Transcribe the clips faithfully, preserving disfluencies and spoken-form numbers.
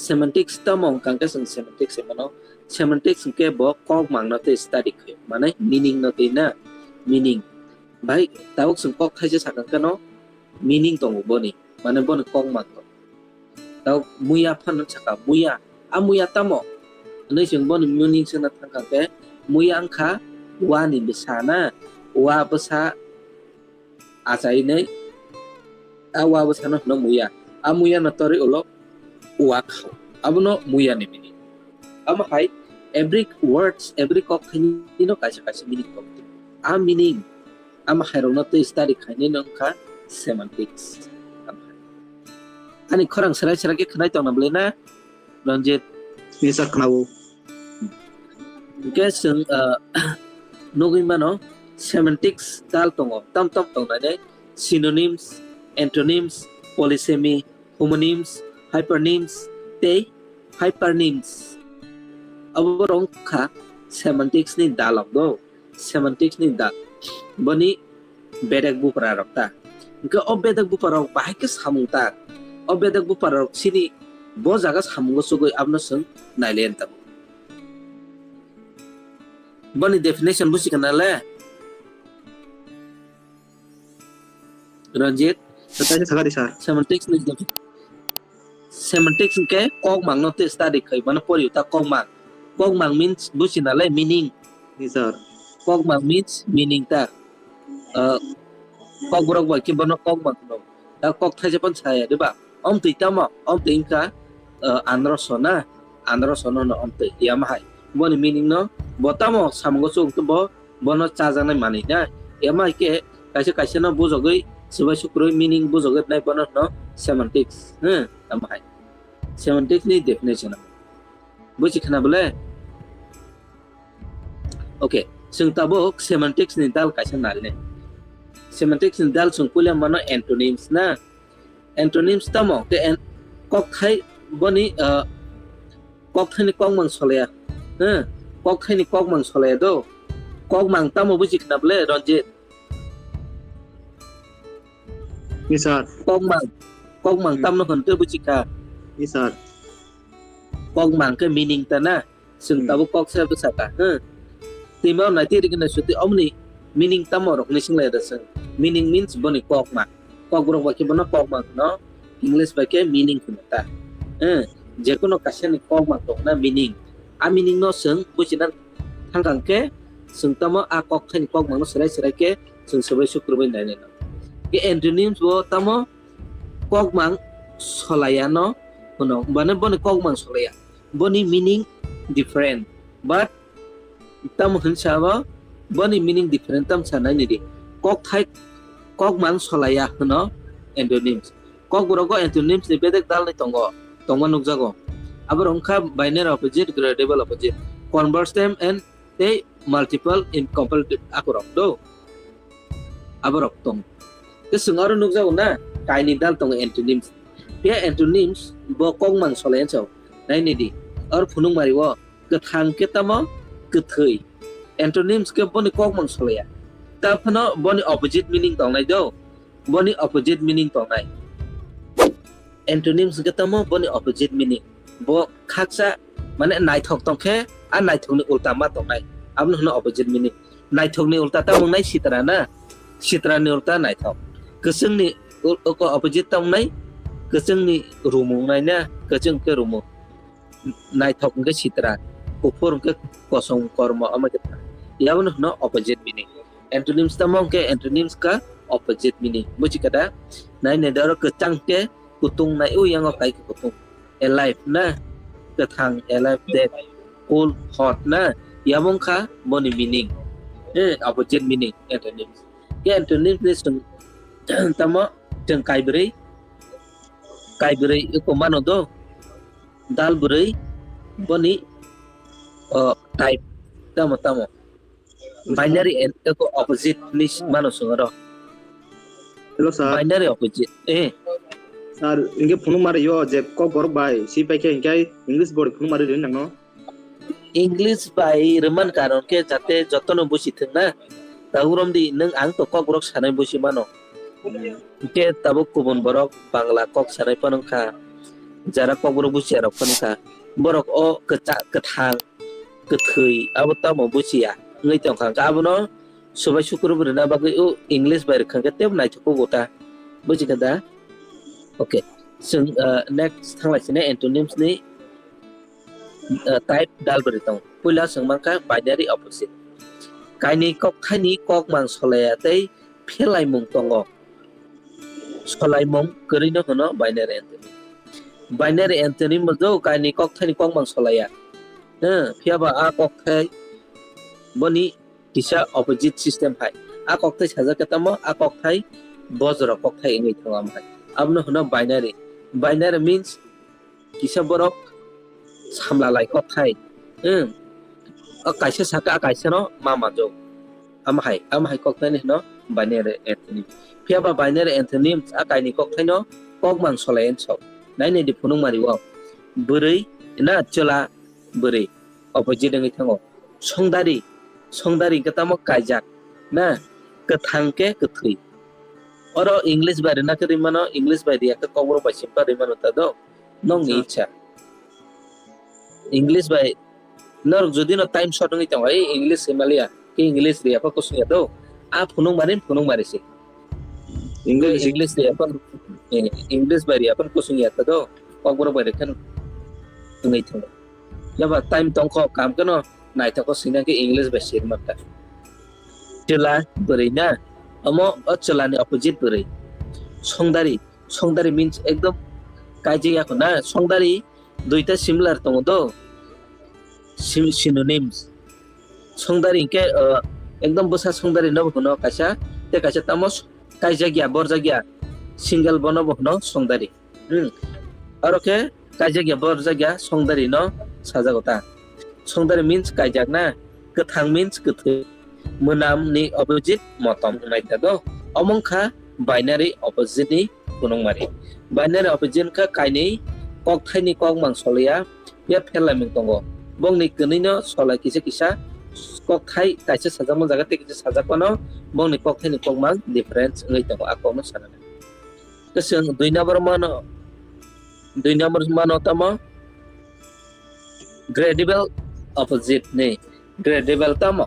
Semantics tamo wngkha hwnkhe chwng semantics se mano. Semantics hwnkhe bo kok mangno tei study khaio, mane meaning no tei na, meaning. Bai tabuk chwng kok thaisa sakha hwnkhe no meaning tongo boni, mane boni kok mang tongo. Tabuk muya phano sakha, muya, a muya tamo? Hwnwi chwng boni meaning swngna thangkha hwnkhe muya wngkha wa ni bwsa na, wa bwsa achainai a wa bwsano hwno muya. A muya no torwi ulo wa khao. Abono muya ni meaning. Amo hai every words, every kok thaini no kaisa kaisa meaning tongo. A meaning, amo hai rokno tei study khainai no wngkha semantics. Ani khorang serai serai khe khwnai tongna bwlai na? Ranjit. Ni sir khwnao. Hwnkhe chwng, ah, nugwi mano semantics dal tongo, tam tam tongnai, synonyms, antonyms, polysemy, homonyms, hypernyms tei hypernyms. Abo rok wngkha semantics ni dalok do. Semantics ni dal. Boni bedek bupra rok ta. Hwnkhe o bedek bupra rok bahai khe samung ta. O bedek bupra rok chini bo jaga samungo chugwi abono chwng nailaiya tabuk. Boni definition busi kana le? Ranjit? Taisa sakha di, sir. Semantics ni def-, semantics hwnkhe kokmang no tei study khai mano pori ta kokmang. Kokmang means busi nalai meaning. Ni, sir. Kokmang means meaning ta. Uh, kokborok bai khe bono kokmang hwno. Ta kok thaisa phano saya de ba? Omtwi tamo? Omtwi wngkha, uh, anroso na? Anroso no hwno omtwi. Yama hai. Boni meaning no bo tamo samungo chuk bo bono chajaknai manwi na. Emo hai khe kaisa kaisa no bujogwi swbai sukrui meaning bujogwi nai bono hwno semantics. Hmm, tamo hai. Semantics ni definition. Buji khna bole? Okay, chwng tabuk semantics ni dal kaisa nalne. Semantics ni dal chwng puila mano antonyms na. Antonyms tamo? Ke en-, kokthai boni, uh, kokthai ni kokmang solaya. Hmm, kokthai ni kokmang solaya do. Kokmang tamo buji khna bole, Ranjit? Ni, sir. Kokmang. Kokmang Hmm. tamno hwn tei buji kha? Ni, sir. Kokmang khe meaning ta na? Chwng Hmm. tabuk kok se bwsaka, hmm. Twima nai twi rwgwna suti omni meaning tamo rokni swnglaida chwng. Meaning means boni kokmang. Kokborok bai khe bono kokmang hwno, English bai khe meaning hwno ta. Hmm. Jekhuno kaisa ni kokmang tongna meaning. A meaning no chwng bujina thangkang khe chwng tamo a kokthai ni kokmang no swrai swrai khe chwng swbai sukrubui nainai no. Khe antonyms bo tamo kokmang solaya no hwno, bani boni kokmang solaya. Boni meaning different, but tamo hwn sabo boni meaning different tam sanai ni di. Kokthai kokmang solaya hwno antonyms. Kokborok o antonyms ni bedek dalni tongo, tongma nukjago. Abo wngkha binary opposite, gradable opposite, converse term and tei multiple incomparative akorok do. Aborok tong. Tei chwng aro nukjago na, kaini dal tongo antonyms. Phiya antonyms bo kokmang solai ansao. Naini di, aro phunukmari o kwthang khe tamo kwthwi. Antonyms khe boni kokmang solaya. Ta phano boni opposite meaning tongnai do. Boni opposite meaning tongnai. Antonyms hwnkhe tamo boni opposite meaning. Bo khaksa, mane naithok tongkhe, a naithokni ulta ma tongnai. Abono hwno opposite meaning. Naithokni ulta tamo wngnai sitra na? Sitrani ulta naithok. Kwchwngni ul-, oko opposite tamo wngnai? Kwchwngni rumung wngnai na? Kwchwng khe rumung. Naithok hwnkhe sitra, kuphur hwnkhe kosong kormo, omo khe ta. Yabono hwno opposite meaning. Antonyms tamo hwnkhe antonyms kha opposite meaning. Buji kha da? Nai nai da oro kwchang khe kutung nai, o yango kai khe kutung. Alive na? Kwthang, alive, dead, cool, hot na? Yabo wngkha boni meaning. Eh, opposite meaning, antonyms. Khe antonyms ni chwng tamo chwng kaibrwi, kaibrwi eko mano do? Dal bwrwi boni, o, type tamo tamo. Binary and eko opposite ni mano chwng oro. Hello, sir. Binary opposite. Eh. Sir, hwnkhe phunukmari o je kokborok bai si paikhe hwnkhe English body phunukmari rini nangno? English bai rwman karon khe jate jotono busi thwngna. Tabuk romdi nwng ang to kokborok sanai busi mano. Hmm. Hwnkhe tabuk kubun borok Bangla kok sanai phano wngkha. jara kokborok buchiya rok phano kha. Borok o kwchak, kwthang, kwthwi abo tamo buchiya wngwi tongkha. Hwnkhe abono subai sukuru rwna bagwi o English bai rwkha hwnkhe teibo naithok khe gota. Buchikha da? Okay. Chwng, uh, next thanglai sini antonyms ni, uh, type dalbwrwi tongo. Puila chwng mankha binary opposite. Kainwi kokthaini kokmang solaiya tei phelaimung tongo. Solaimung kwrwino hwno binary antonym. Binary antonym bo do kainwi kokthaini kokmang solaiya. Hwng, phiyaba a kokthai boni kisa opposite system hai. A kokthai sajak khe tamo, a kokthai bojorok kokthai wngwi thango amo hai. Abono hwno binary. Binary means kisa borok samla lai kokthai. Hwng. O kaisa saka a kaisa no ma manjak. Amo hai, amo hai kokthaini hwno binary antonym. Phiyaba binary antonym a kainwi kokthaino kokmang solai wng sok. Nai nai di phunukmari o. Bwrwi na chwla bwrwi. Opposite wngwi thango. Songdari, songdari hwnkhe tamo kaijak, na? Kwthang khe kwthwi. Oro English bai rwna khe rwimano, English bai rwya khe kokborok bai simple rwimano ta do. Nokni Acha. Icha. English bai, norok jodi no time short wngwi tongo, ei English himaliya, khe English rwya pha kusung ya do. A phunukmani, phunukmari se. English. English rwya pha, eh, English bai rwya pha kusung ya ta do. Kokborok bai rwkhe wngwi thango. Yaba time tongkho, kam khe no naithok khe swina khe English bai sirma ta. Chwla bwrwi na, omo o chwlani opposite bwrwi. Songdari, songdari means ekdom kaijak ya kho na. Songdari duita similar tongo do. Sim-, synonyms. Songdari hinkhe, uh, ekdom bwsa songdari no hwno kaisa, tei kaisa tamo kaijak ya, borjak ya. Single bono bo hwno songdari. Hmm. Aro khe kaijak ya, borjak ya, songdari no sajago ta. Songdari means kaijak na, kwthang means kwthwi, mwnam ni opposite motom wngnai ta do. Omo wngkha binary opposite ni phunukmari. Binary opposite wngkha kainwi kokthai ni kokmang soliya ya pherlaimung tongo. Bongni kwnwi no solai kisa kisa kokthai kaisa sajakma jaga tei kisa sajakmano bongni kokthai ni kokmang difference wngwi tongo. A kokno sana. Kwchwng dui number mano, dui number mano tamo gradable opposite ni. Gradable tamo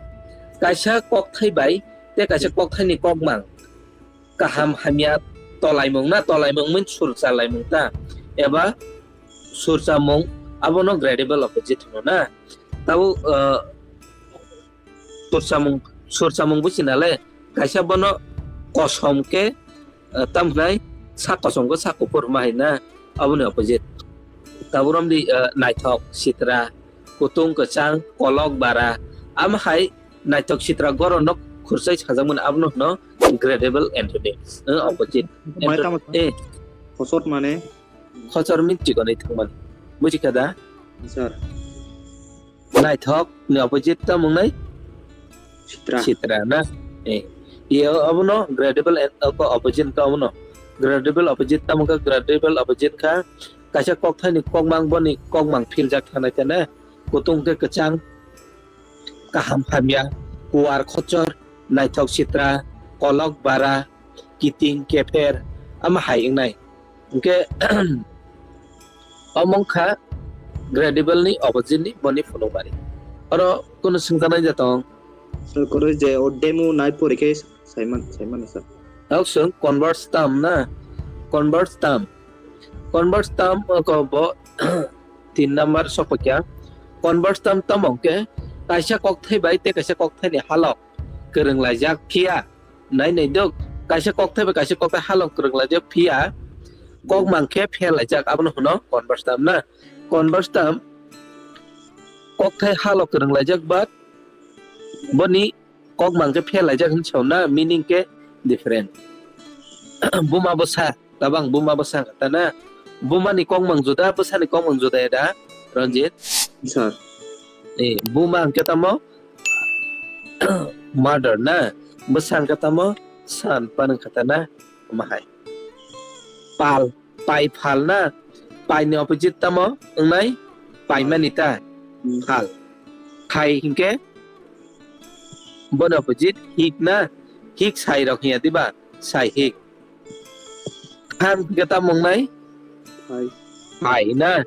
kaisa kokthai bai tei kaisa kokthai ni kokmang kaham hamya tolaimung na, tolaimung means surchalaimung ta, eba surchamung, abono gradable opposite hwno na. Tabo, uh, Surchamung, surchamung buchina le kaisa bono kosom khe, eh, tamo hwnai sak kosom khe sak kuphur hwnma hai na, aboni opposite. Tabuk romdi, eh, naithok, sitra, kutung, kwchang, kolok, bara, amo hai naithok, sitra, goron no khurchai sajakmani abono hwno gradable antonyms, eh, opposite. Mai Anto-, tamo eh. Khosor mane? Khosor means chikonwi thangmani. Buji kha da? Sir. Naithok ni opposite tamo wngnai? Sitra. Sitra na? Eh. Ye abono gradable and, uh, opposite ka abono. Gradable opposite tamo wngkha, gradable opposite kha kaisa kokthai ni kokmang boni kokmang philjak thanai ta na. Kutung khe kwchang, kaham hamya, kuar khosor, naithok sitra, kolok bara, kiting kepher, amo hai wngnai. Hwnkhe, omo wngkha gradable ni opposite ni boni phunukmani. Oro kunu swngcharnai ja tong? Sir, kwrwi je o demo nai pori khe saiman, saiman sir. Nok swng converse tam na? Converse tam. Converse tam ko bo tin number sokpakya. Converse tam tamo hwnkhe kaisa kokthai bai tei kaisa kokthai ni halok kwrwng laijak phiya. Nai nai dok, kaisa kokthai bai kaisa kokthai halok kwrwng laijak phiya, kok mang khe phel laijak, abono hwno converse tam na. Converse tam kokthai halok kwrwng laijak but boni kok mang khe phel laijak hinwi sao na, meaning khe different. Buma bwsa. Tabang buma bwsa kata na. Buma ni kokmang juda, bwsa ni kokmang juda ya da, Ranjit? Sir. Eh, buma hwnkhe tamo mother na, bwsa hwnkhe tamo son, pan hwnkhe ta na, omo hai. Pal, pai phal na, pai ni opposite tamo wngnai, paimani ta, hmm, phal. Khai hwnkhe boni opposite hik na, hik sai rok hiya diba, sai hik. Khan hwnkhe tamo wngnai? Hai. Phai na.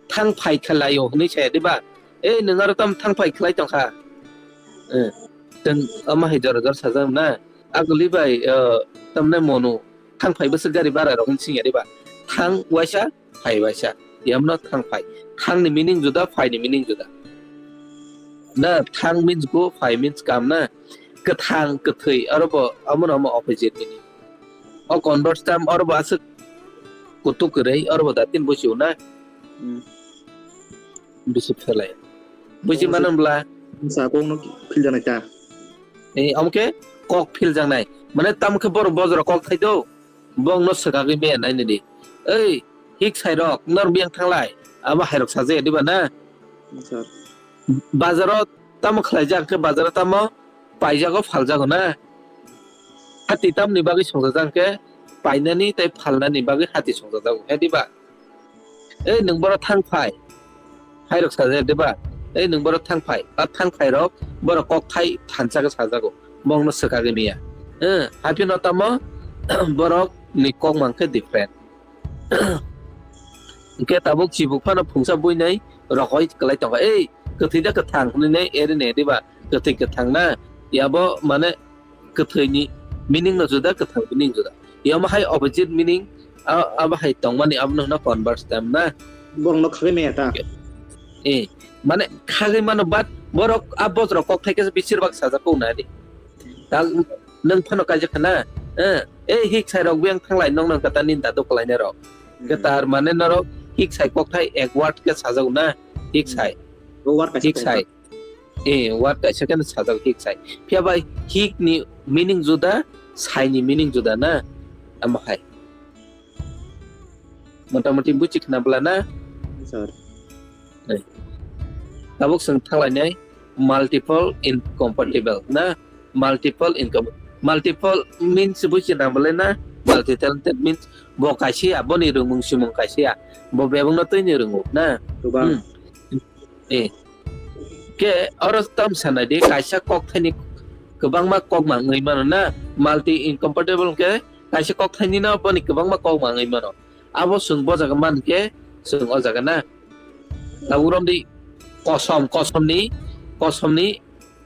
Thang phai khlai o hwnwi saya diba? Ei, nwng aro tam thang phai khlai tong kha. Eh, tong ama hai jora jora sajak na. Aguli bai, eh, tamne mono thang phai bwswk gari bara rok hin singya diba? Thang waisa, phai waisa. Yamno thang phai. Thang ni meaning juda, phai ni meaning juda. Na thang means go, phai means come na. Kwthang, kwthwi, aro bo amo no amo opposite meaning. O converse term aro bo aswk kutuk kwrwi, aro bo da tin busiu na. Hmm. Bisi phelai. Busi mano bla. Sa kok no philjanai ta. Eh, amke kok philjanai. Mane tamo khe borok bojra kok thai do. Bong no swkagwi meya nai nini. Ei, hik sai rok, nor biyang thanglai. Abo hai rok sajaya diba na? Sir. Bazaro tamo khlaijak khe bazaro tamo paijago phaljago na? Hati tamni bagwi songjajakhe painani tei phalnani bagwi hati songjajago, he diba? Ei, nwng boro thang phai. Hai rok sajak diba? Ei, nwng boro thang phai. A thang phai rok boro kok thai thansa khe sajago. Bongno swkagwi miya. Eh, haphino tamo borok ni kok mang khe different. Hwnkhe tabuk chibuk phano phungsa buinai rokoi kwlai tongo. Ei, kwthwi da kwthang hwnwi nai eri ne diba? Kwthwi kwthang na? Yabo mane kwthwini meaning no juda, kwthang meaning juda. Yamo hai opposite meaning, a-, abo hai tongmani abono hwno converse term na. Borokno khagwi maya ta. Eh, mane khagwi mano, but borok a bojrok kok thai khe bisir bak sajak kok na di. Ta nwng phano kaijak khana, eh, eh, hik sai rok biyang thanglai nong nang kata nin dadu kwlainai rok. Hmm. Kwtar mane norok hik sai kok thai ek word khe sajak na, hik sai. Bo word kaisa hik sai. Eh, word kaisa khe sajak hik sai. Phiya bai hik ni meaning juda, sai ni meaning juda na. Amo hai. Motamoti buchi khna bwla na? Sir. Eh. Tabuk chwng thanglainai multiple incompatible na? Multiple incom-, multiple means buchi nang bwlai na? Multi talented means bo kaisa ya, boni rwngmung simung kaisa ya. Bo bebakno twini rwngo na? Kwbang. Hmm. Eh. Khe oro tam sanai di, kaisa kok thaini kwbangma kok mangwi mano na? Multi incompatible khe kaisa kok thaini no boni kwbangma kok mangwi mano. Abo chwng bo jaga man khe chwng o jaga na. Tabuk romdi kosom, kosomni, kosomni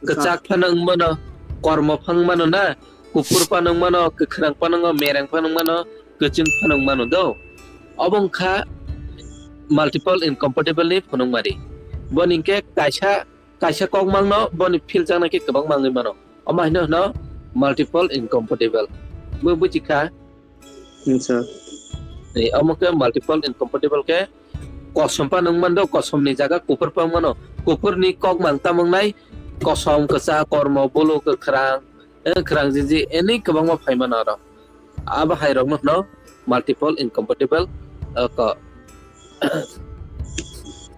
kwchak phano wng mano, kormo phano wng mano na, kuphur phano wng mano, kwkhwrang phano wng mano, mereng phano wng mano, kwchwng phano wng mano do. Obo wngkha multiple incompatible ni phunukmari. Boni hwnkhe kaisa, kaisa kokmangno boni philjaknai khe kwbangma wngwi mano. Omo haino hwno multiple incompatible. Bo buchikha? Acha. Ni omo khe multiple incompatible khe kosom phano wng mano, kosomni jaga kuphur phano wng mano. Kuphurni kokmang tamo wngnai? Kosom, kwchak, kormo, bulu, kwkhwrang, eh, kwkhwrang jiji, eni kwbangma phai mano oro. Abo hai rokno hwno multiple incompatible, eh, ko-,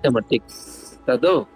semantics. Ta do?